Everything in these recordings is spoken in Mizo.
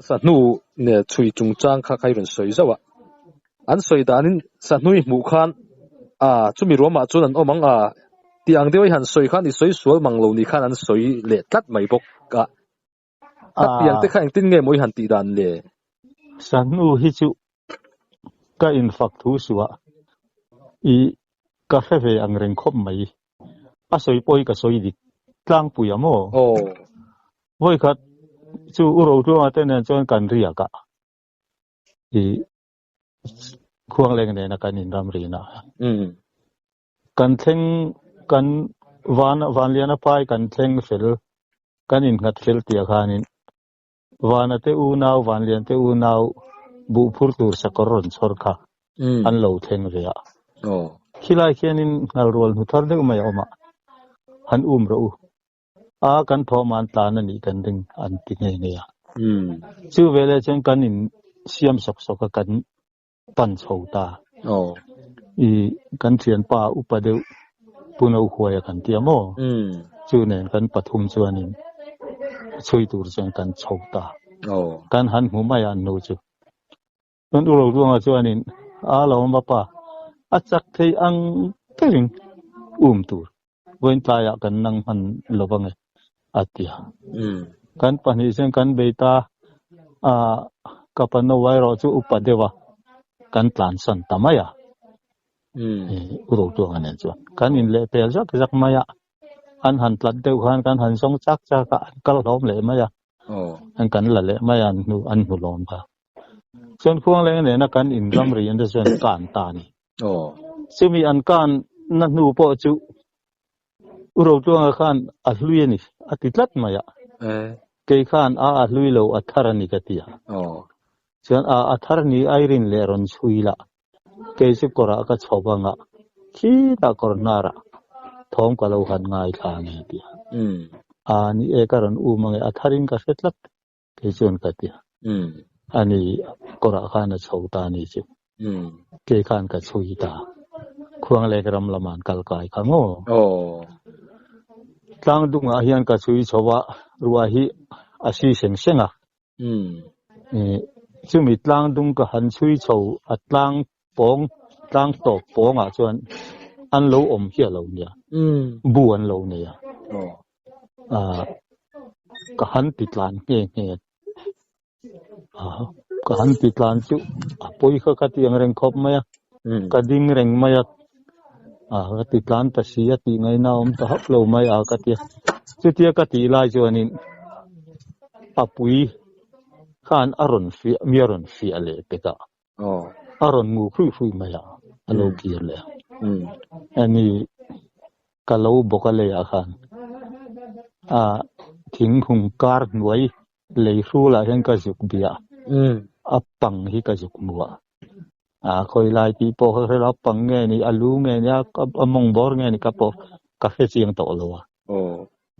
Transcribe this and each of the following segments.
Sahnu ne chhui chungchang kha kha i rawn sawi zauh a, an sawi danin sahnu i hmuh khan a chumi ruamah chuan an awm ang a tih ang deuh i han sawi khan i sawi sual mang lo ni khan an sawi leh tlat mai bawk a. Ka piang te kha engtin nge maw i han tih dan le? Sahnu hi chu ka infak thu suah i ka hre ve ang reng khawp mai. A sawi pawh hi ka sawi dik tlangpui a maw? Aw. Vawikhat chu U Rotluanga te nen chuan kan riak a, i Khuangleng nena kan inram rin a. Kan thleng kan van Vanliana phai kan thleng fel kan innghat fel tih khanin Vana te unau Vanlian te unau buh phur tur sakawr rawn chhawr kha an lo thleng ve a. Khilai khianin ngalrual hnu thar deuh mai a awm a, han um rawh u. A kan thawm an tlan a nih kan ring an ti nghe nghe a. Chu veleh chuan kan in siam sawk sawk a kan pan chho ta. I kan thianpa upa deuh Pu No Huaia kan tia maw? Chu nen kan pathum chuanin chhui tur chuan kan chho ta. Kan han hmu mai a an nu chu. Chuan U Roduanga chuanin a lo awm a pa a chak thei ang berin um tur vawiin tlaiah kan nang hman lo vang e a ti a. Kan pahnih chuan kan bei ta a, ka pa no erawh chu upa deuh a kan tlansan ta mai a. U Roduanga nen chuan kan inlehpel zak zak mai a, an han tlat deuh khan kan han zawng chak chak a, an kal hlawm leh mai a, an kan la leh mai a an hnu an hmu lawm kha. Chuan Khuangleng nena kan in ramri an te chuan kan ta a ni. Chumi an kan na hnu pawh chu U Rotluanga khan a hlui a ni a ti tlat mai a. Kei khan a a hlui lo a thar a ni ka ti a. Chuan a a thar ni airin leh rawn chhui la kei chu kawrah ka chho ang a, khitah kawr hnarah thawm ka lo han ngaithla a ni a ti a. A ni e ka rawn um ang e a tharin ka hre tlat. Kei chuan ka ti a, ani kawrah khan a chho ta a ni chu. Kei khan ka chhui ta. Khuanglek ram lamah an kal kai kha maw? Tlang dungah hian ka chhui chho a, ruah hi a si seng seng a. Chumi tlang dung ka han chhui chho a tlang pawng, tlang tawp pawngah chuan an lo awm hiah lo nia, bu an lo nei a. Ka han ti tlan nghe nghe a, ka han ti tlan chu a pawi kha ka ti ang reng khawp mai a, ka ding reng mai a, ka ti tlan ta si a tih ngaihna a awm ta hauh lo mai a ka ti a, chutia ka tih lai chuanin a pui khan a rawn fiah mi a rawn fiah leh pek a. A rawn ngu hruih hruih mai a, a lo kir leh a. Ani ka lo bawk a leiah khan a thing hung kar hnuai lei hrulah hian ka zuk bia a, a pang hi ka zuk hmu a. A khawi lai tih pawh ka hre lo, a pang nge ni, a lu nge ni, a mawng bawr nge ni ka pawh ka hre chiang tawh lo a,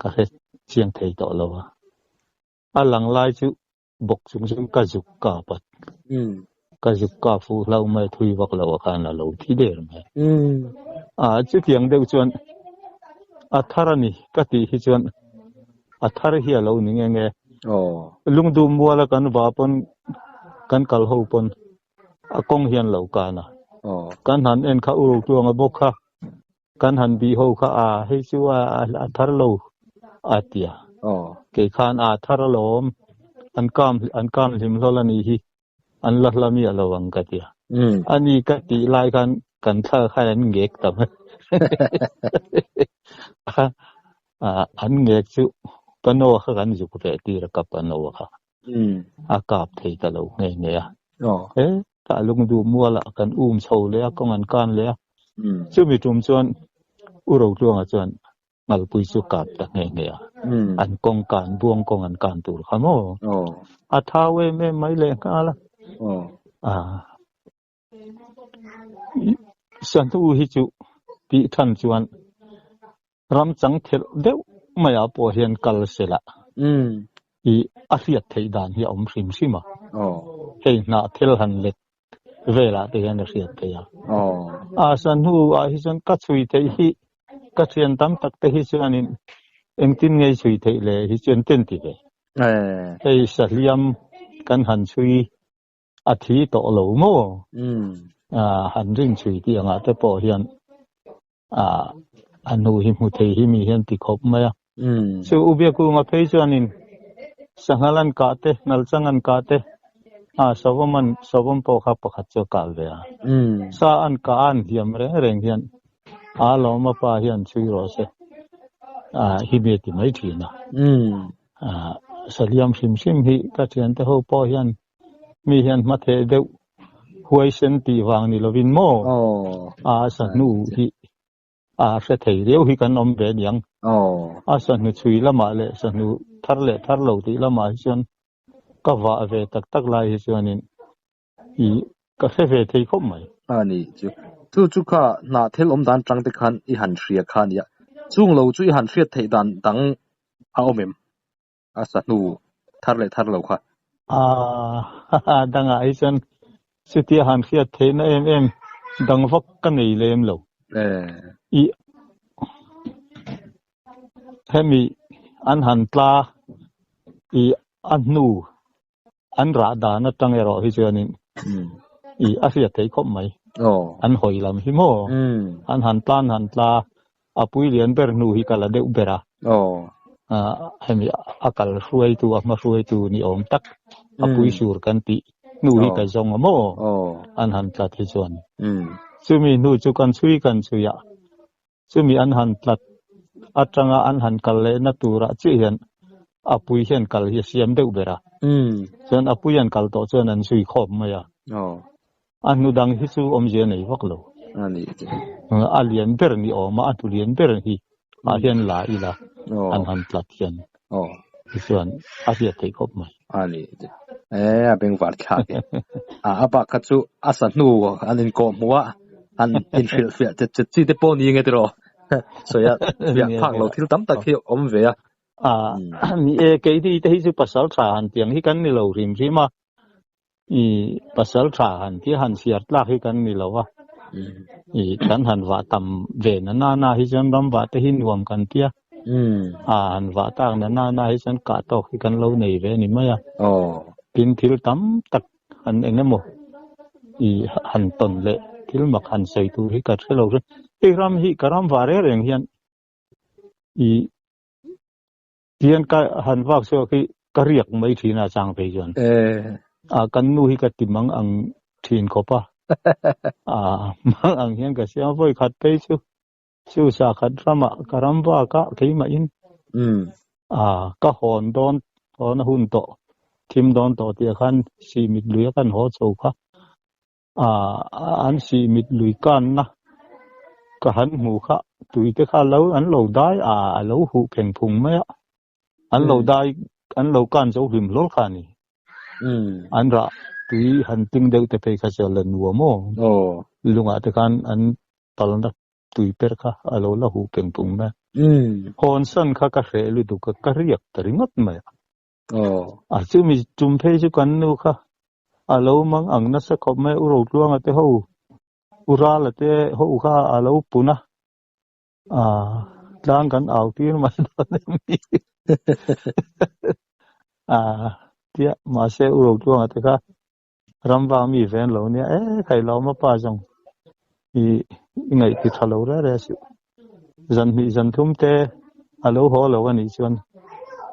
ka hre chiang thei tawh lo a. A lang lai chu bawk chung chuan ka zuk kap a, ka zuk kap fuh hlauh mai thui vak lo ah khan a lo thi der mai. A chutiang deuh chuan a thar a ni ka tih hi chuan a thar hi a lo ni nge nge. Lungdum muala kan va pawn kan kal ho pawn a kawng hian lo kan a, kan han en kha u Rotluanga bawk kha Kan han bih ho kha a hei chu a thar lo a ti a, kei khan a thar alawm, an kam an kam hlim hlawl a nih hi, an la hla miah lo ang ka ti a. Ani ka tih lai khan kan thla khan an ngek ta mai. An ngek chu ka no kha kan zuk ve tir a ka pa no kha. A kap thei ta lo nghe nghe a. He tah lungduh mualah kan um chho leh a, kawng an kan leh a. Chumi tum chuan U Rotluanga chuan Ngalpui chu kap ta nghe nghe a. An kawng kan, buang kawng an kan tur kha maw? A thau em em mai leh nghal a. Santu hi chu tih than chuan ram chang thelh deuh maiah pawh hian kal se la i a hriat theih dan hi a awm hrim hrim a, hei hnah thil han let velah te hian a hriat theih a. A sanhu ah hi chuan ka chhui theih hi ka thian tam tak te hi chuanin engtin nge i chhui theih le hi chuan ten ti ve. Hei sahliam. Kan han chhui a thi tawh lo maw? Han rin chhui tih angah te pawh hian a hnu hi hmu thei hi mi hian ti khawp mai a. Chu U Biakunga phei chuanin sanghal an kah te, nalchang an kah te, savawm an savawm pawh kha pakhat chu a kah ve a. Sa an kah a an hliam reng reng hian a lawma pa hian chhui rawh se hi mi a ti mai thin a. Sahliam hrim hrim hi ka thiante ho pawh hian mi hian hmatheh deuh huaisen tih vang ni lovin maw a sahnu hi a hre thei riau hi kan awm ve aniang. A sahnu chhui lamah leh sahnu thar leh thar lo tih lamah hi chuan ka vah ve tak tak lai hi chuanin i ka hre ve thei khawp mai. A ni chu. Chu chu kha hnah thil awm dan tang te khan i han hria kha nia. Chung lo chu i han hriat theih dan dang a awm em? A sahnu thar leh thar lo kha. A dangah hi chuan chutia han hriat theihna em em dang vak ka nei lem lo. I hemi an han tla i a hnu An rah dan atang erawh hi chuanin i a hriat theih khawp mai. An hawi lam hi maw? An han tlan han tla a pui lian ber hnu hi ka la deuh ber a. Hemi a kal hruaitu a hma hruaitu ni awm tak a pui sur kan tih hnu hi ka zawng a maw? An han tlat hi chuan. Chumi hnu chu kan chhui kan chhui a, Chumi an han tlat atanga an han kal lehna turah chiah hian a pui hian kal hi a siam deuh ber a. Chuan a pui an kal tawh chuan an zui khawp mai a. A hnu dang hi chu awmzia nei vak lo. A lian ber ni awm a, a hnu lian ber hi ah hian la ila an han tlat hian tichuan a hriat theih khawp mai. A bengvar thlak e. A bak kha chu a sa hnu an inkawh hmuh a, an inhrilh fiah chet chet chi te pawh ni nge tiraw? Sawi a fiah phak lo thil tam tak hi awm ve a. Ni e, keini te hi chu pasal tha han tiang hi kan ni lo hrim hrim a, i pasal tha han tia han chhiar tlak hi kan ni lo a, i kan han vah tam ve na na na hi chuan ram vah te hi nuam kan tia, a han vah tak na na na hi chuan kah tawk hi kan lo nei ve a ni mai a, tin thil tam tak han eng emaw i han tawn leh thil mak han sawi tur hi ka hre lo hre hei ram hi ka ram vah reng reng hian i tian ka han vak chhuak hi ka riak mai thin a chang phei chuan a kan nu hi ka ti mang ang thin khawp a a mang ang hian ka siam vawi khat phei chu Chu sakhat ramah ka ram vak a, keimahin ka hawn dawn, hawn a hun tawh, thim dawn tawh tih ah khan sihmit lui a kan haw chho kha. An sihmit lui kanna ka han hmu kha, tui te kha lo an lo dai a, a lo huh pheng phung mai a. An lo dai, an lo kan zo hlim hlawl kha a ni. An rah tui han ting deuh te phei kha chu a la nuam aw. Lungah te khan an Talna tui per kha a lo la huh peng pung mai a. Hawn san kha ka hreh lutuk a, ka riak ta ringawt mai a. A chumi tum phei chu kan nu kha a lo mang ang nasa khawp mai a, U Rotluanga te ho, U Rala te ho kha a lo pun a, tlang kan au tir mai dawn em ni? Tia mahse U Rotluanga te kha Ram vang mi ven lo nia e khai lo ma pa zawng i i ngaih ti tha lo re re suh. Zan hnih zan thum te a lo haw lo a nih chuan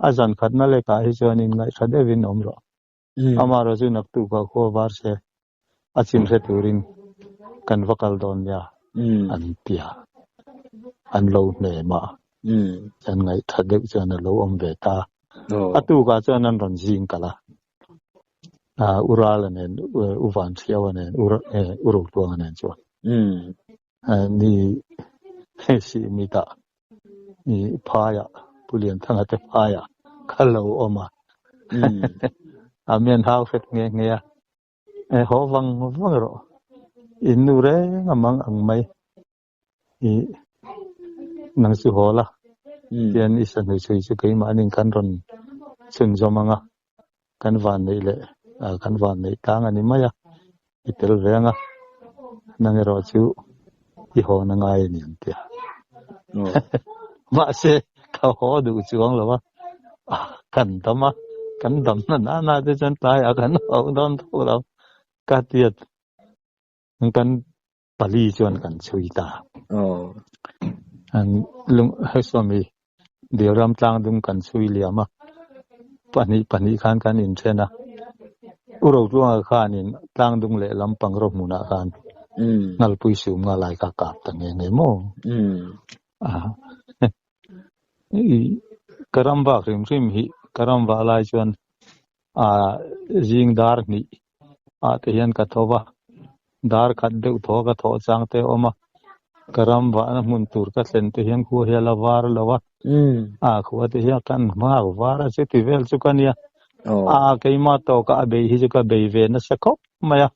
a zan khat na lek ah hi chuan in ngaih tha deuh in awm rawh. Amaherawh chu naktuk ah khua var se a chin hre turin kan va kal dawn nia an ti a, an lo hnem a an ngaih tha deuh chuan a lo awm ve ta. A tuk ah chuan an rawn zing kalh a. U Rala nen, U Vanchhiaua nen, U Rotluanga nen chuan ni si mitah i phaiah Pu Lianthanga te phaiah ka lo awm a. A mian hau hret nghe nghe a, e haw vang vang erawh in nu reng a mang ang mai i nang chu haw la tian i sahnu chhui chu keimahni kan rawn chhunzawm ang a, kan van neih leh kan van neih tlang a ni mai a, i tel ve ang a, nang erawh chu i haw na ngai a ni ang tia. Mahse ka haw duh chuang lo a, kan dam a. Kan dam na na na te chuan tlaiah kan hauh dawn tho lo ka tiat kan pali chuan kan chhui ta. An lung hesawmi Dilram tlangdung kan chhui liam a, pahnih pahnih khan kan inthen a, U Rotluanga khanin tlangdung leh lampang rawh hmunah khan Ngalpui sum nga lai kha kap ta nghe nghe maw? Ka ram vak hrim hrim hi ka ram vah lai chuan zing dar hnih ah te hian ka tho va, dar khat deuh thaw ka thawh chang te a awm a, ka ram vahna hmun tur ka thlen te hian khua hi a la var lo a, a khua te hian kan nghak var a chuti vel chu ka nia, a keimah tawkah a bei hi chu ka bei ve nasa khawp mai a,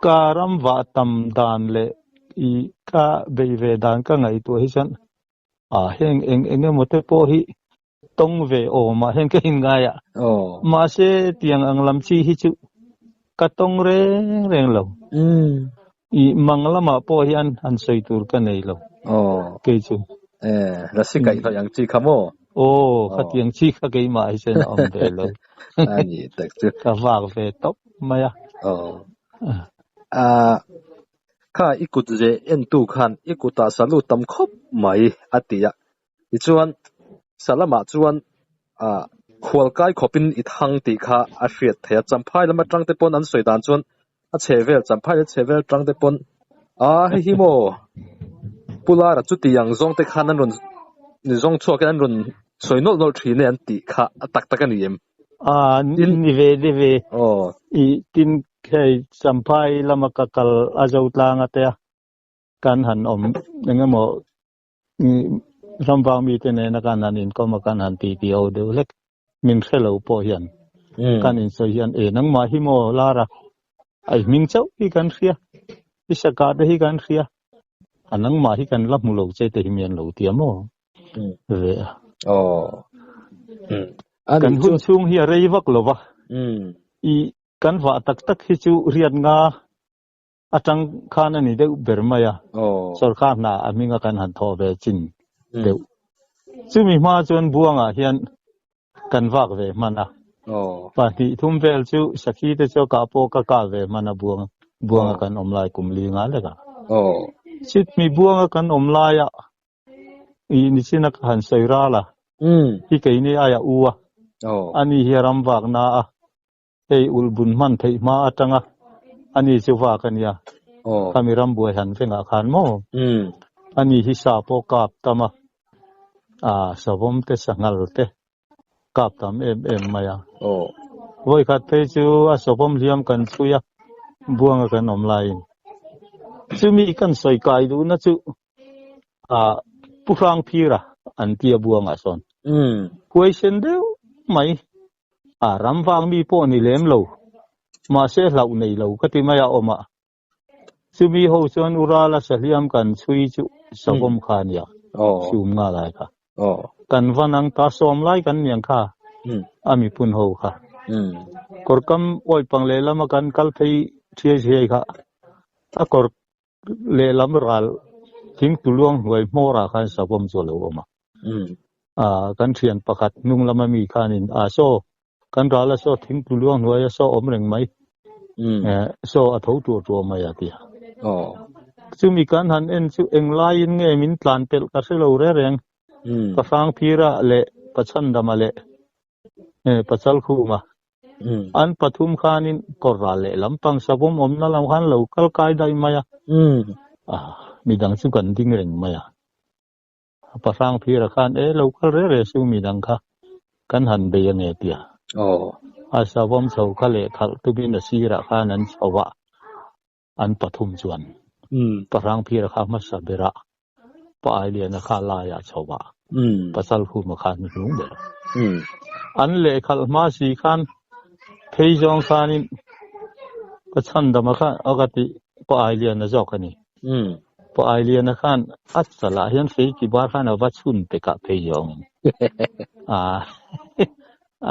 ka ram vah tam dan leh i ka bei ve dan ka ngaihtuah hi chuan a heng eng eng emaw te pawh hi tawng ve awm ah hian ka inngai a, mahse tiang ang lam chi hi chu ka tawng reng reng lo. I mang lamah pawh hian han sawi tur ka nei lo kei chu. Lasi kaih hlawih ang chi kha maw? Aw, khatiang chi kha keimah hi chuan a awm ve lo. A ni tak chu. Ka vak ve tawp mai a. Kha i kut ze entu khan i kutah salu tam khawp mai a ti a. Tichuan, Salamah chuan khual kai khawpin i thang tih kha a hriat theih a. Champhai lam atang te pawn an sawi dan chuan a chhe vel, Champhai leh chhe vel atang te pawn a hei hi maw Pu Lara chuti ang zawng te khan an rawn zawng chhuakin an rawn sawi nawlh nawlh thin e an tih kha a tak tak a ni em? A ni ve ni ve. I tin hei Champhai lama ka kal a zo tlang a te a kan han awm engemaw ramvang mite nena kan han inkawm a kan han ti ti ho deuh hlek min hre lo pawh hian kan insawi hian e nangmah hi maw Lara ai hming chauh hi kan hria i saka te hi kan hria a nangmah hi kan la hmu lo che te hi mi an lo tia maw ve a kan hun chhung hi a rei vak lo va i kan vah tak tak hi chu riat nga Atang khan a ni deuh ber mai a, sawrkar hna a hminga kan han thawh ve chin deuh. Chumi hma chuan Buangah hian kan vak ve hman a, pahnih thum vel chu Sakhi te chu kah pawh ka kah ve hman a Buang Buanga kan awm lai kum li nga lek a. Chutmi Buanga kan awm laia i nichina ka han sawi ral a, hi keini aia u a, ani hi a ram vakna a, Hei ulh bun hman theih hma atanga ani chu vak a nia. Khami rambuai han vengah khan maw? Ani hi sa pawh kap tam a, aa savawm te sanghal te kap tam em em mai a. Vawikhat phei chu a savawm hliam kan chhui a, buanga kan awm laiin. Chumi kan sawi kai duhna chu aa Pu Hrangphira an tia buangah sawn. Huaisen deuh mai. A ram vang mi pawh ni lem lo, mahse hlauh nei lo ka ti mai a awm a. Chumi ho chuan u Rala sahliam kan chhui chu savawm kha a nia, sium nga lai kha. Kan va nang ta sawm lai kan niang kha, a mipun ho kha. Kawrkam awipang lehlam a kan kal phei thiai thiai kha, a kawr Lehlam ral thing tuluang hnuai hmawrah khan savawm chu a lo awm a. Kan thian pakhat hnung lama mi khanin a saw kan ral a saw thing tuluang hnuai a saw awm reng mai saw a tho tuah tuah mai a ti a. Chumi kan han en chu englaiin nge min tlan pelh ka hre lo reng reng. Ka hrangphira leh Pachhandama leh Pachal Khuma An pathum khanin kawr ral leh lampang savawm awmna lam khan lo kal kai daih mai a, midang chu kan ding reng mai a. Pahrang phira khan e lo kal reh reh su midang kha kan han bei ange tia. A savawm chho kha leh khalh tumin a sirah khan an chho a, an pathum chuan Pahrang phira kha hmasa berah Pa Ailiana kha laiah chho a, Pasal Khuma kha hnuhnung ber. An lehkhalh hma si khan phei zawng khanin ka chhandama kha a ka tih Pa Ailiana zawk a ni. Pa Ailiana khan a chalah hian fei ki bar khan a va chhun pekah phei zawngin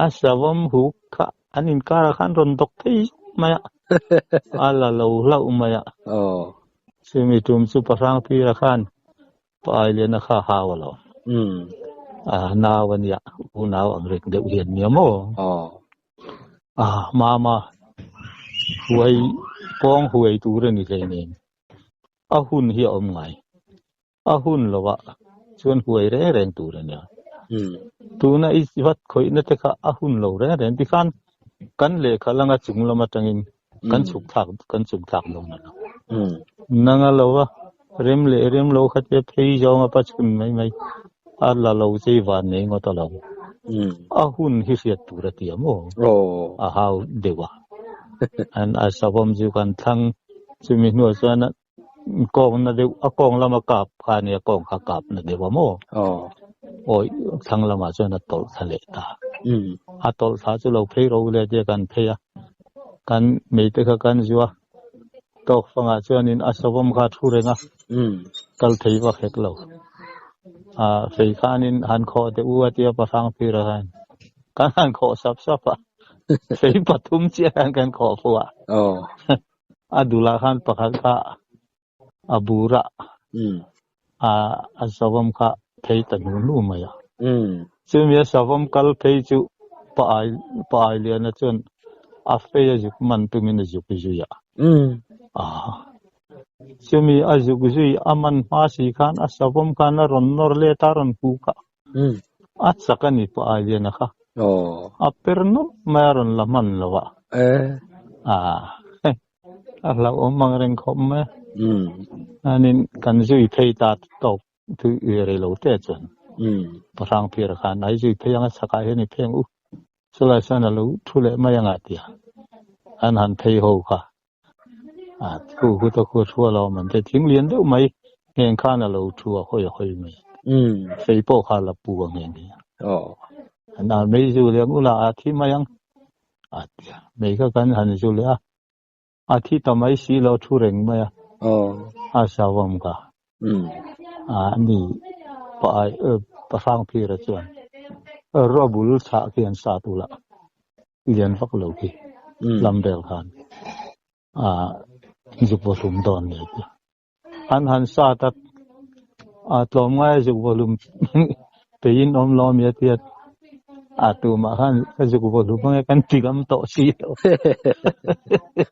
a savawm huk kha An inkarah khan rawn dawk phei zuk mai a, a la lo hlauh mai a. Chumi tum chu Pahrangpira khan Pa Ailiana kha a hau a lo. A nau a nia, unau ang reng deuh hian nia maw? A mama huai pawng huai tur a ni hleinem. A hun hi a awm ngai. A hun lovah chuan huai reng reng tur a nia. Tuna i vat khawihna te kha a hun lo reng reng tikhan kan lehkha langa chung lam atangin kan chhuk thlak kan chhuk thlak dawn a lo. Nanga lova rem leh rem lo kha te phei zawnga pa chhun mai mai a la lo chei van nei ngawt a lo. A hun hi hriat tur a ti a maw? A hau deuh a. An a savawm chu kan thlang chumi hnuah chuan kawng na deuh a kawng lama kap kha a nia kawng kha kap na deuh a maw awi thlang lamah chuan a tawlh thla leh ta a tawlh thla chu lo phei ro le tia kan phei a kan mei te kha kan zu a tawk fangah chuanin a savawm kha a thu reng a kal thei vak hek lo a fei khanin han khawh teh u a tia pahrang phir a khan kan han khawh sap sap a fei pathum chiah khan kan khawh fuh a. A dulah khan pakhat kha a bur a, a savawm kha phei ta hnu hnu mai a. Chumi a savawm kal phei chu pa ai pa ai liana chuan a fei a zuk man tumin a zuk zui a. Chumi a zuk zui a man hma si khan a savawm khan a rawn nawr let a, a rawn huk a. A chak a ni pa ai liana kha. A per nawlh mai a rawn la hman lo a. A hlauhawm ang reng khawp mai a. Chuanin kan zui phei ta tawp thu i rei lo te chuan pahrang phir khan ai zui phei ang a chhakah hian i pheng u. Chulai chuan a lo thu leh mai ang a tia. An han phei ho kha. A thu hu ta khu thu a lo awm an ti. Thing lian deuh mai ngheng khan a lo thu a hawi a hawi mai. Fei pawh kha a la pu a nghe nghe. An a mei zu leh ang ula a thi mai ang a ti a. Mei kha kan han zu leh a. A thi ta mai si lo thu reng mai a. A savawm kha. A ni pa ai pahrang phira chuan rua bul chhah khi an sat ula. Lian vak lo khi lam vel khan a zuk vaw hlum dawn ni ti. An han sat a, a tlawm ngai a zuk vaw hlum peiin awm lo ami a tia a tumah khan ka zuk vaw hlum ange kan ti ngam tawh si lo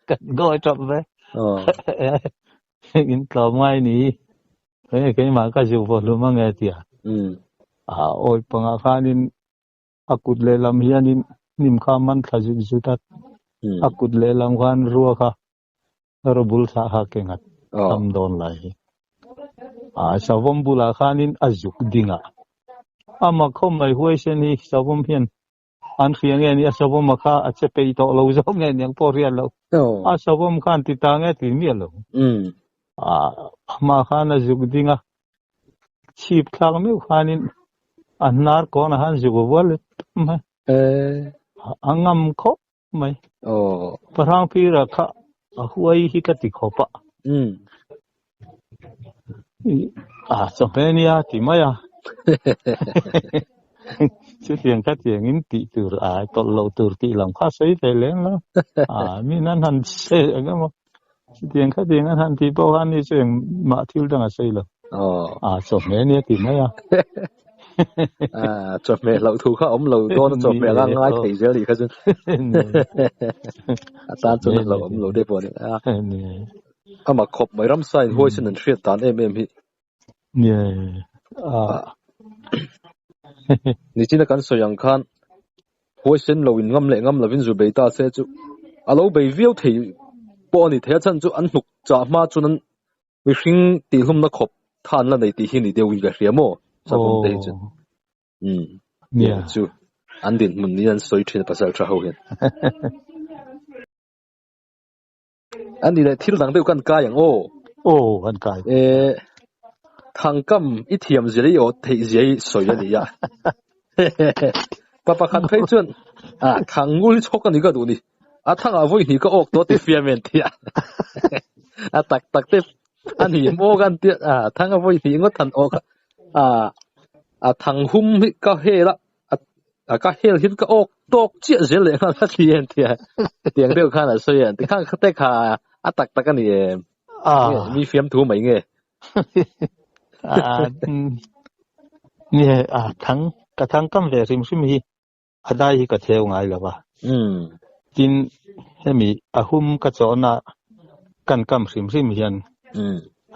kan ngawi tap ve. In tlawm ngai ni keimah ka zuk vaw hlum ange a tia. A awi pangah khanin A kut lehlam hianin hnim kha a man thla zut zut a, a kut lehlam khan rua kha rawbul thlah kha ke nghat tam dawn lai hi. A savawm bulah khanin a zuk ding a, ama khawm mai huaisen hi savawm hian an hria nge ni a savawm a kha a che peih tawh lo zawk nge niang pawh hriat loh. A savawm khan ti ta nge ti miah lo. A amah khan a zuk ding a, Chhip thlak meuh khanin a hnar kawnah khan zuk vual let mai. A ngam khawp mai. Pahrang phirah kha a huai hi ka ti khawp a. A chawhmeh nia ti mai a. Chutiang kha tiangin tih tur a tawlh loh tur tih lam kha sawi ve lem lo. A mi nan han che eng emaw. Chutiang kha tiang an han tih pawh khan ni chu engmah thil dang a sawi lo. A chawhmeh ania ti mai a. A chawhmeh hlauh thu kha awm lo dawn a chawhmeh la ngai thei zel nih kha chu. A tan chuan a hlauh awm lo te pawh a ni a. Ama khawp mai ramsa in huaisin an hriat dan em em hi. Nichina kan sawi ang khan huaisen lo in ngam leh ngam lovin zu bei ta se chu a lo bei viau thei pawh a ni thei a chhan chu an hnuk chah hma chuan an mihring tihhlumna khawp kha an la nei tih hi ni deuhin ka hria maw Savawm te hi chu. Umm tiang chu an dinhmun niin an sawi thin a pasal tha ho hian. A ni leh thil dang deuh kan kai ang aw. Aw kan kai. E thangkam i thiam zia i aw theih zia hi sawi a ni a. Pa pakhat phei chuan a thang ngul hi chhawk a ni ka duh ni. A thangah vawi hnih ka awk tawh ti fiam en tia. A tak tak te a ni em aw kan tia a thanga vawi hnih ngawt han awk a a thang hum hi ka hel a a ka hel hian ka awk tawk chiah zel leh nghal a ti en tia tiang deuh khan a sawi a tikhan te kha a tak tak a ni em mi fiam thu mai nge ni a thang ka thang kam ve hrim hrim hi a dai hi ka theu ngai lo va. Tin, hemi a hum ka chawhna kan kam hrim hrim hian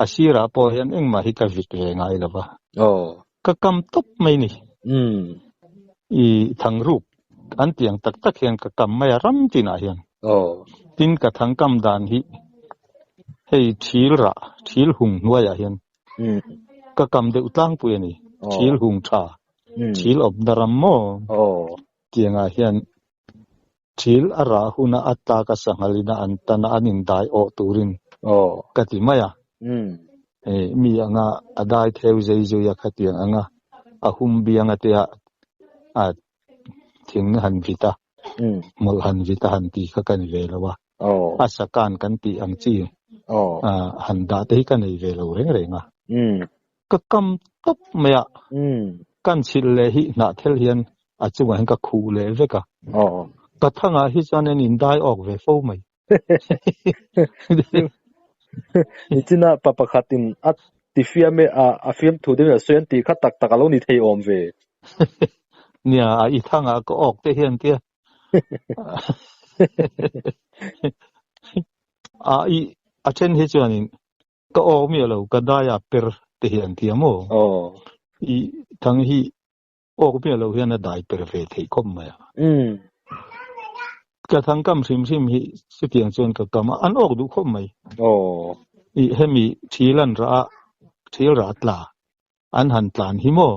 a sirah pawh hian engmah hi ka vit ve ngai lo va. Ka kam tawp mai ni. I thangruk an tih ang tak tak hian ka kam mai a ram tinah hian. Tin, ka thangkam dan hi hei thil rah, thil hung hnuaiah hian ka kam deuh tlangpui a ni. Thil hung tha, thil awmna ram maw tiangah hian thil a rah huna a tlak a sanghalina an tan a an indai awh turin ka ti mai a. Mi anga a dai theu zei zui a khatiang anga a hum bianga te a thing han vit a, hmawlh han vit a han tih kha ka ni ve lo a. A sakan kan tih ang chi han dah te hi ka nei ve lo reng reng a. Ka kam tawp mai a, kan chhilh leh hi hnahthel hian a chungah hian ka khuh leh vek a. Ka thangah hi chuan an indai awk ve fo mai. Nichina pa pakhatin a ti fiam e, a fiam thu deuhin a sawi an tih kha tak tak a lo ni thei awm ve. Nia, a i thangah ka awk te hian tia. A i a then hi chuanin Ka awk miah lo, ka daia per te hi an ti a maw? I thang hi awk miah lo hian a dai per ve theih khawp mai a. Ka thang kam hrim hrim hi chutiang chuan ka kam a, an awk duh khawp mai. I hemi thil an rah a, thil rah tla an han tlan hi maw?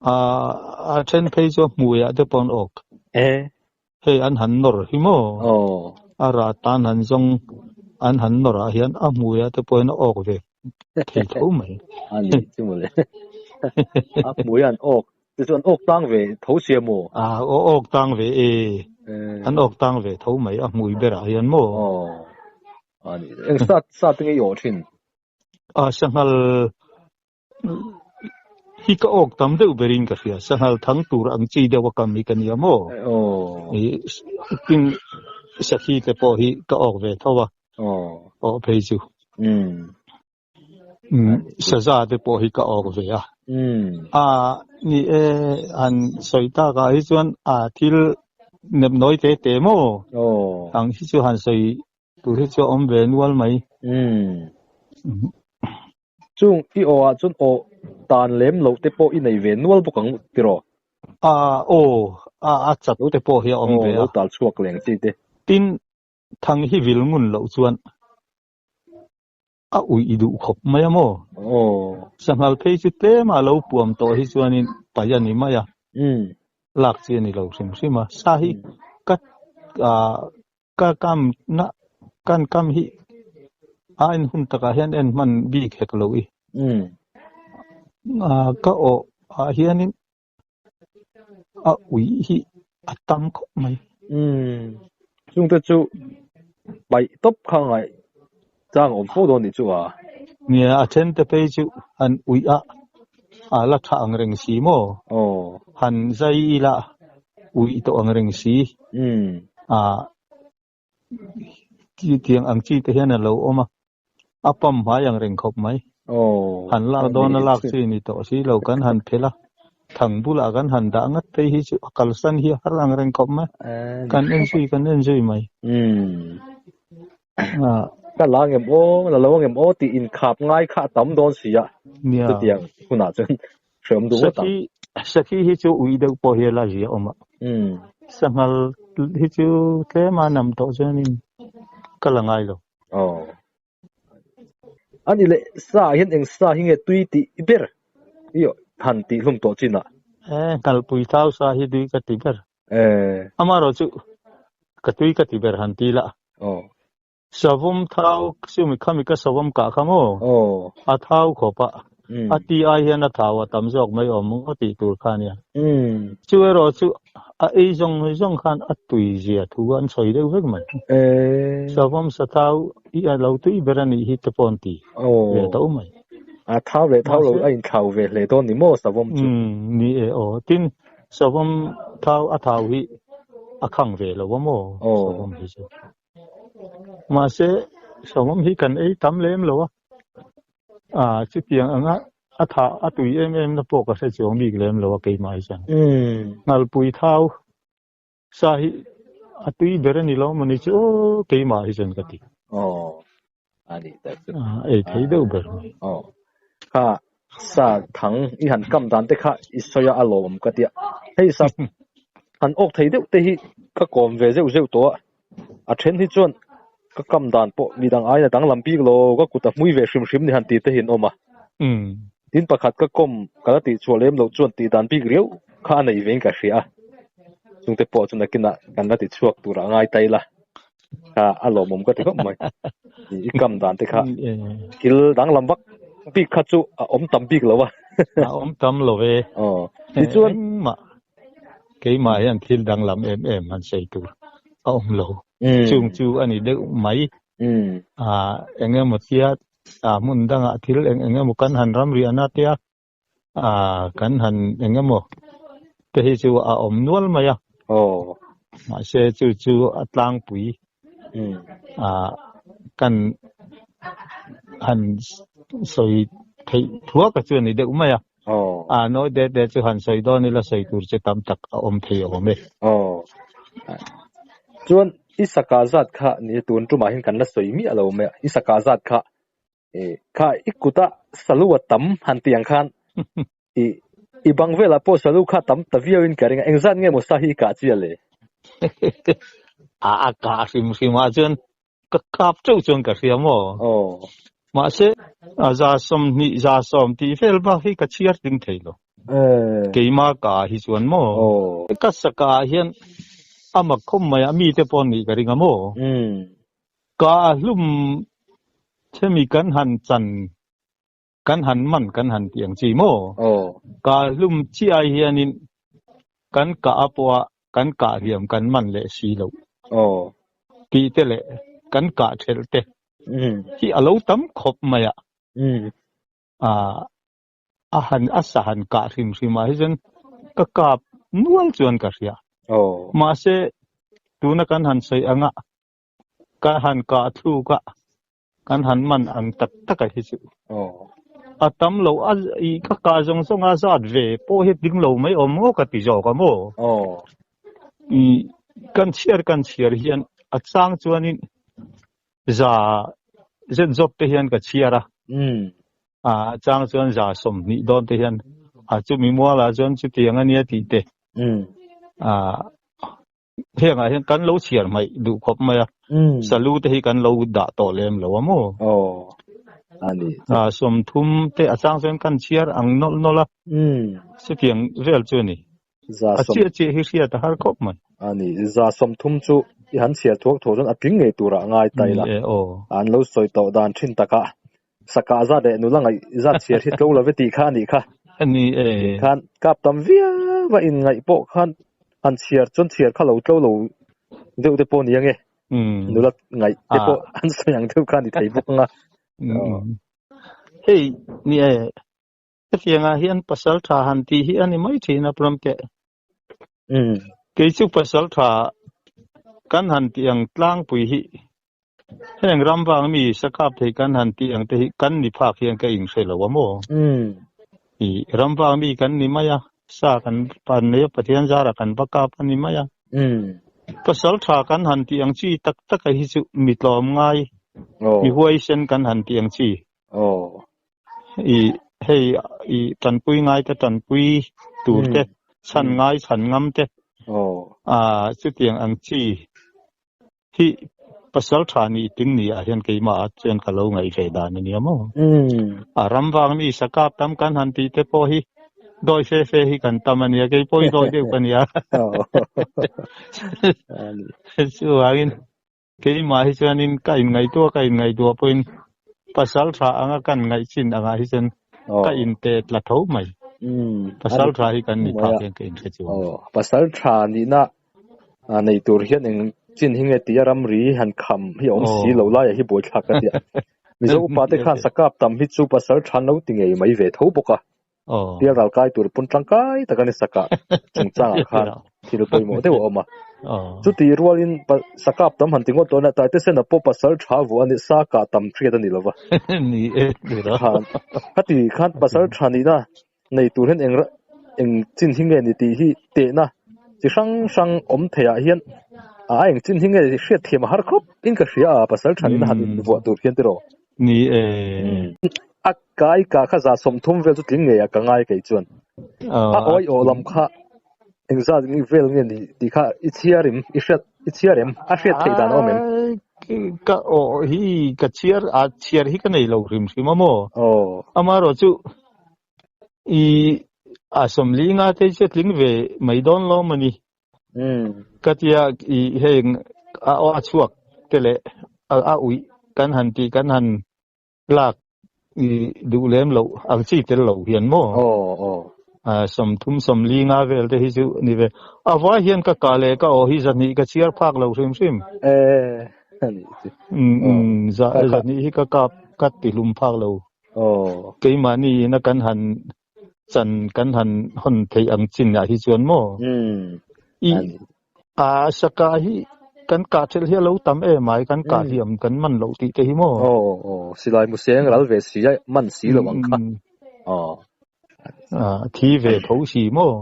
A then phei chu hmuiah te pawh an awk. Hei an han nawr hi maw? A rah tan han zawng an han nawr ah hian a hmuiah te pawhin a awk ve thei tho mai. A ni chu mawle. A hmui an awk te chu an awk tang ve tho sia maw? A awk tang ve e. An awk tang ve tho mai a hmui berah hian maw? A ni. Eng sa sa te nge i awh thin? A sanghal hi ka awk tam deuh berin ka hria sanghal thang tur ang chi deuh a kam hi ka nia maw i tin sakhi te pawh hi ka awk ve tho a awh phei chu saza te pawh hi ka awk ve a a ni e han sawi takah hi chuan a thil nep nawi te te maw ang hi chu han sawi tur hi chu a awm ve nual mai. Chung i aw ah chuan aw tan lem loh te pawh i nei ve nual bawk ang tiraw? A aw a a chat te pawh hi a awm ve a. Lo tal chhuak leng chi te. Tin, thang hi vil ngun loh chuan a uih i duh khawp mai a maw? Sanghal phei chu tlem a lo puam tawh hi chuanin paih a ni mai a, lak chi a ni lo hrim hrim a. Sa hi ka Ka kam na kan kam hi a en hun takah hian en hman bik hek lo i. Ka awh ah hianin a ui hi a tam khawp mai. Chungte chu paih tawp kha ngaih chang awm fo dawn nih chu a. Nia, a then te phei chu han uih a, a la tha ang reng si maw? Han zai ila uih tawh ang reng si. A tiang ang chi te hian a lo awm a, a pam hmai ang reng khawp mai. Han lak dawn a lak chi ni tawh si lo kan han phelh a, thang bulah kan han dah ngat phei hi chu a kalsan hi a har ang reng khawp mai. Kan en zui kan en zui mai. Ka la ngem aw, la lo ngem aw tih inkhap ngai kha a tam dawn si a, chutiang hunah chuan hreawm duh ngawt ang. Sakhi hi chu ui deuh pawh hi a la zia awm a, sanghal hi chu tlem a nam tawh chuanin ka la ngai lo. Aw. A ni leh, sa ah hian eng sa hi nge tui tih ber i han tih hlum tawh chin ah? E, nghalpui thau sa hi tui ka ti ber. Amaherawh chu ka tui ka ti ber han ti la. Savawm thau chu mi khami ka savawm kah kha maw? A thau khawp a, a ti ai hian a thau a tam zawk mai awm maw tih tur kha ania. Chu erawh chu a ei zawng zawng khan a tui zia thu an sawi deuh vek mai. Savawm sa thau i a lo tui ber a nih hi te pawh an ti ve tho mai. A thau leh thau lo a inthlau ve hle dawn ni maw savawm chu? Ni e aw. Tin, Savawm thau a thau hi a khang ve lo a maw savawm hi chu. Mahse savawm hi kan ei tam lem lo a, ah chutiang anga a tha a tui em em na pawh ka hre chuang bik lem lo a keimah hi chuan. Nghalpui thau sa hi A tui ber a ni lo mawni chu aw keimah hi chuan ka ti. Aw a ni tak chu. Ei thei deuh ber mai. Aw kha sa thang i han kam dan te kha i sawi a a lawmawm ka tia. Hei sa han awk thei deuh te hi ka kawm ve zeuh zeuh tawh a, a then hi chuan ka kam dan pawh midang aiin a danglam bik lo ka kut a hmui ve hrim hrim ni han ti te hi an awm a. Tin pakhat ka kawm ka la tih chhuah lem loh chuan tih dan bik riau kha a nei vein ka hria a, chungte pawh chu nakinah kan la ti chhuak turah a ngai ta ila kha a lawmawm ka ti khawp mai. I kam dan te kha thil danglam vak bik kha chu a awm tam bik lo a. A awm tam lo ve. Aw tichuan engmah keimah hian thil danglam em em han sawi tur a awm lo. Chung chu a ni deuh mai. Eng emaw tia a hmun dangah thil eng eng emaw kan han ram riahna te a ah kan han eng emaw te hi chu a awm nual mai a aw mahse chu chu a tlangpui ah kan han sawi theih thuak a chu a ni deuh mai a aw ah nawi det det chu han sawi dawn ila sawi tur chu tam tak a awm thei awm e aw chuan I saka zat kha ni tun tumah hian kan la sawi miah lo mai a, i saka zat kha eh kha i kuta salu a tam han tih ang khan i i bang velah pawh salu kha tam ta viau in ka ring a, engzat nge maw sa hi i kah chiah le? A a kah hrim hrim ah chuan ka kap teuh chuan ka hria maw? Aw. Mahse a za sawmhnih za sawm tih vel bak hi ka chhiar ding thei lo. Keima ka ah hi chuan maw? Ka saka ah hian a mak khawp mai a, mite pawh nih ka ring a maw? Ka a hlum chemi kan han chan, kan han man kan han tih ang chi maw? Ka a hlum chiah ai hianin kan kah a pawh a kan kah hliam kan man leh si loh tih te leh kan kah thelh te hi a lo tam khawp mai a. A han a sa han kah hrim hrim ah hi chuan ka kap nual chuan ka hria. Mahse tuna kan han sawi anga ka han kah thluk a kan han man ang tak tak a hi chu a tam lo a i ka kah zawng zawng a zat ve pawh hi ding lo mai awm maw ka ti zawk a maw. I kan chhiar kan chhiar hian a chang chuanin za zet zawk te hian ka chhiar a. A chang chuan za 20 dawn te hian a chumi mualah chuan chutiang a nia tih te a hengah hian kan lo chhiar hmaih duh khawp mai a salu te hi kan lo dah tawh lem lo a maw a 30 te a chang chuan kan chhiar ang nawlh nawlh a chutiang vel chu a ni a chiah chiah hi hriat a har khawp mai. A ni, 30 chu i han chhiar thuak thuak chuan a tling ngei turah a ngai ta ila. An lo sawi tawh dan thin takah Sakah zat leh nula ngaih zat chhiar hi tlo love tih kha a nih kha. A ni e. Khan kap tam viau a inngaih pawh khan han chhiar chuan chhiar kha lo tlo lo deuh te pawh a ni ange. Nula ngaih te pawh an sawi ang deuh kha a ni thei bawk ang a. Hei ni e. Hetiangah hian pasal tha han tih hi a ni mai thin a Pramte. Kei chu pasal tha kan han tih ang tlangpui hi heng ram vang mi sakap thei kan han tih ang te hi kan ni phak hian ka inhre lo a maw? I ram vang mi kan ni mai a, sa kan pan nei a, Pathian zarah kan va kap a ni mai a. Pasal tha kan han tih ang chi tak tak a hi chu mi tlawm ngai, mi huaisen kan han tih ang chi. I hei i tanpui ngai te tanpui tur te chhan ngai chhan ngam te a chutiang ang chi hi pasal tha ni ting ni ah hian keimah ah chuan ka lo ngaih ve dan a nia maw. A ram vang mi sakap tam kan han tih te pawh hi dawi fe fe hi kan tam a nia kei pawh hi dawi deuh ka nia. Chuvangin Keimah hi chuanin ka inngaihtuah ka inngaihtuah pawhin pasal tha anga kan ngaih chin angah hi chuan ka inte tla tho mai. Pasal tha hi kan ni phak hian ka inhre chuang. Pasal tha nihna nei tur hian eng chin hi nge tia ramri han kham hi a awm si lo laiah hi buaithlak ka tia. Mizo upa te khan sakap tam hi chu pasal tha an lo ti ngei mai ve tho bawk a. Pial ral kai tur pawn tangkai tak a ni sakah chungchangah khan thil pawimawh deuh a awm a. Chuti rualin sakap tam han ti ngawt dawn a, Taitesena pawh pasal tha vuah a ni, sa kah tam hriat a ni lo va. Khan khati khan pasal tha nihna nei tur hian eng eng chin hi nge ni tih hi tehna chi hrang hrang awm theiah hian. A eng chin hi nge hriat thiam a har khawp in ka hria a, pasal tha nihna han invuah tur hian tiraw? Ni e. A kai ka kha 30 vel chu tling ngei a ka ngai kei chuan. A awi aw lam kha engzat vel nge ni tih kha i chhiar em? I hriat i chhiar em? A hriat theih dan a awm em? Ka aw hi ka chhiar a chhiar hi ka nei lo hrim hrim a maw? Aw. Amaherawhchu i a 40 nga te chu tling ve mai dawn lo maw ni? Ka tia i heng a aw a chhuak te leh a uih kan han tih kan han lak i duh lem loh ang chi tel lo hian maw? 30 40 nga vel te hi chu ni ve. A vai hian ka kah leh ka aw hi 200 ka chhiar phak lo hrim hrim. 200 hi ka kap ka ti hlum phak lo. Keimahni ina kan han chan kan han hawn theih ang chin ah hi chuan maw? I a saka hi kan kah thelh hi a lo tam em ai kan kah hliam kan man loh tih te hi maw? Aw aw silai mu seng ral ve si a man si lo ang kha. Aw. A thi ve tho si maw?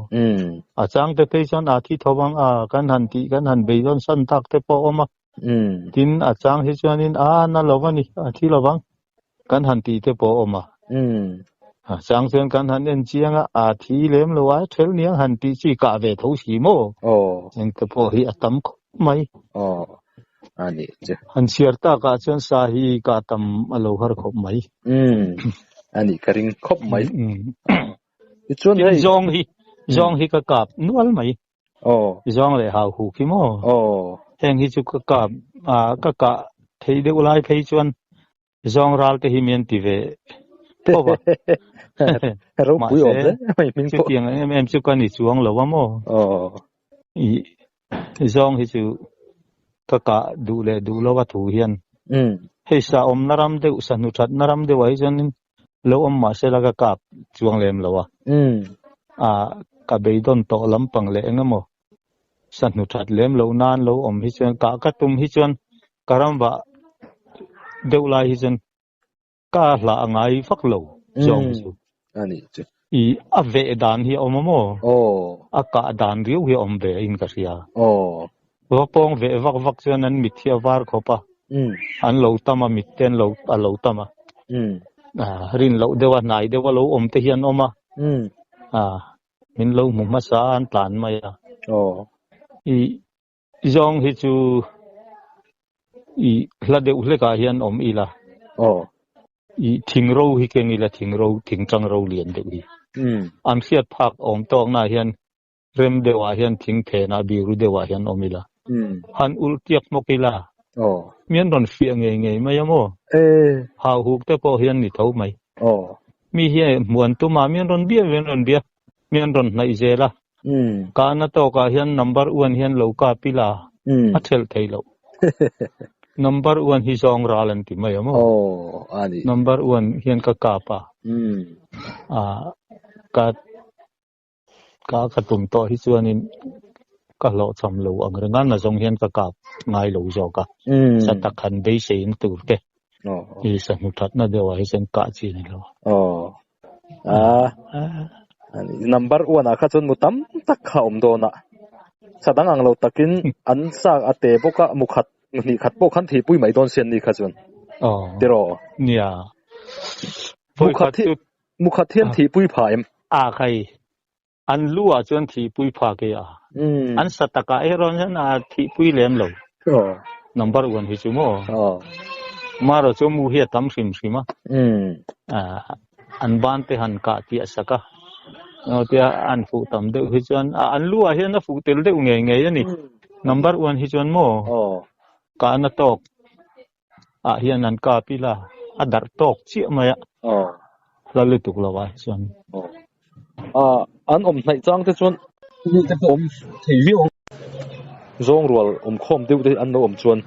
A chang te phei chuan a thi tho ang a kan han tih kan han beidawn san tak te pawh a awm a. Tin a chang hi chuanin a na lo a ni a thi lo vang kan han tih te pawh a awm a. A chang chuan kan han en chiang a, a thi lem lo a thel niang han tih chi kah ve tho si maw? Eng te pawh hi a tam khawp mai. A ni chu. Han chhiar takah chuan sa hi kah tam a lo har khawp mai. A ni ka ring khawp mai. Tichuan hei. Zawng hi zawng hi ka kap nual mai. Zawng leh hau hu khi maw? Heng hi chu ka kap ka kah thei deuh lai phei chuan zawng ral te hi mi an ti ve tho va. Ropui awm hle mai hming pawh. Chutiang em em chu ka ni chuang lo a maw? I zawng hi chu ka kah duh leh duh lo a thu hian hei sa awmna ram deuh sa hnu thatna ram deuh ah hi chuanin lo awm mah sela ka kap chuang lem lo a. A ka beidawn tawh lampang leh eng emaw sa hnu that lem loh nan lo awm hi chuan kah ka tum hi chuan ka ram vah deuh lai hi chuan ka hlah a ngai vak lo zawng hi chu. I a veh dan hi a awm a maw? A kah dan riau hi a awm ve in ka hria. Va pawng veh vak vak chuan an mit hi a var khawp a, an lo tam a, mit te an lo a lo tam a. Rin loh deuh a, hnai deuh a lo awm te hi an awm a. Min lo hmu hmasa a, an tlan mai a. I zawng hi chu i hla deuh hlekah hian awm ila. I thing ro hi keng ila, thing ro, thing tang ro lian deuh hi. An hriat phak awm tawknaah hian Rem deuhah hian thing phenah biru deuhah hian awm ila. Han ulh tiak hmawk ila. Mi an rawn fiah ngei ngei mai a maw? Hau huk te pawh hian ni tho mai. Mi hi hmuan tum a, mi an rawn bia mi an rawn bia, mi an rawn hnaih zel a. Kahna tawkah hian number one hian lo kap ila, a thelh thei loh. Number one hi zawng ral an ti mai a maw? Number one hian ka kap a. Ka Ka ka tum tawh hi chuanin ka hlawhchham lo ang reng a, nazawng hian ka kap ngai lo zawk a, sa tak han beiseiin tur te i sa hnu thatna deuh ah hi chuan kah chi a ni lo. Aw, number one ah kha chuan mu tam tak kha a awm dawn a, sa dang ang lo takin an sa a te bawk a, mu khat mu hnih khat pawh khan thihpui mai dawn sian ni kha chuan tiraw? Nia, mu khat hi Mu khat hian thihpui pha em? A khai. An lu ah chuan thihpui pha ke a. An sa takah erawh hian a thihpui lem lo. Number one hi chu maw? Marawh chu mu hi a tam hrim hrim a. An ban te han kah tih a sak a. Tia an fuh tam deuh hi chuan an lu ah hian a fuh tel deuh ngei ngei a ni. Number one hi chuan maw? Kahna tawk. ah hian an kap ila a darh tawk chiah mai a hla lutuk lo ah hi chuan. An awm hnaih chang te chuan mi te pawh awm thei viau ang zawng rual awm khawm deuh te an lo awm chuan.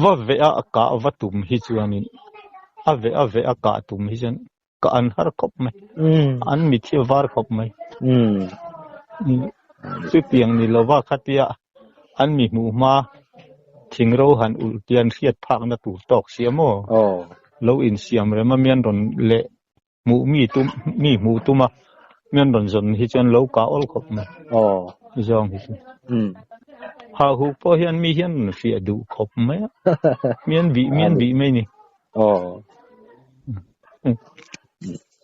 Va veh a kah va tum hi chuanin a veh a veh a kah tum hi chuan ka an har khawp mai an mit hi a var khawp mai chutiang ni lova khatia an mi hmuh hma thing ro han ulh tian hriat phakna tur tawk sia maw lo insiam rem a mian rawn leh hmuh mi tum mi hmuh tum a mian rawn zawn hi chuan lo kah awl khawp mai. Zawng hi chu. Hahuk pawh hian mi hian fiah duh khawp mai a. Mi an bih mi an bih mai ni. Aw.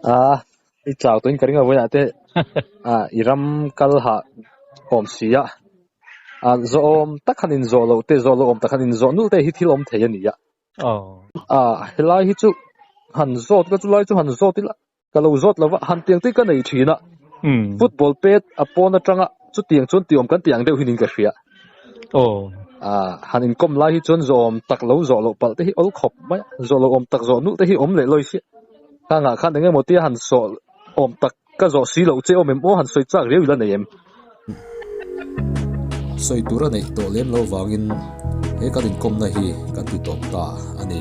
A i chau tuin ka ring a vawiinah te a i ram kal hah awm si a. A zawhawm tak han inzawh loh te zawh loh awm tak han inzawh nulh te hi thil awm thei a ni a. A helai hi chu han zawt ka chulai chu han zawt ila ka lo zawt lova han tiang te ka nei thin a. Football pet a pawn atanga chutiang chuan ti awm kan tih ang deuh hi niin ka hria. A han inkawm lai hi chuan zawhawm tak lo zawh loh palh te hi awl khawp mai a, zawh loh awm tak zawh nulh te hi awm leh lawi si. Khangah khan eng emaw tia han sawh awm tak Ka zawh si loh che awm em aw han sawi chak riau ila nei em? Sawi tur a neih tawh lem lo vangin he kan inkawmna hi kan ti tawp ta a ni.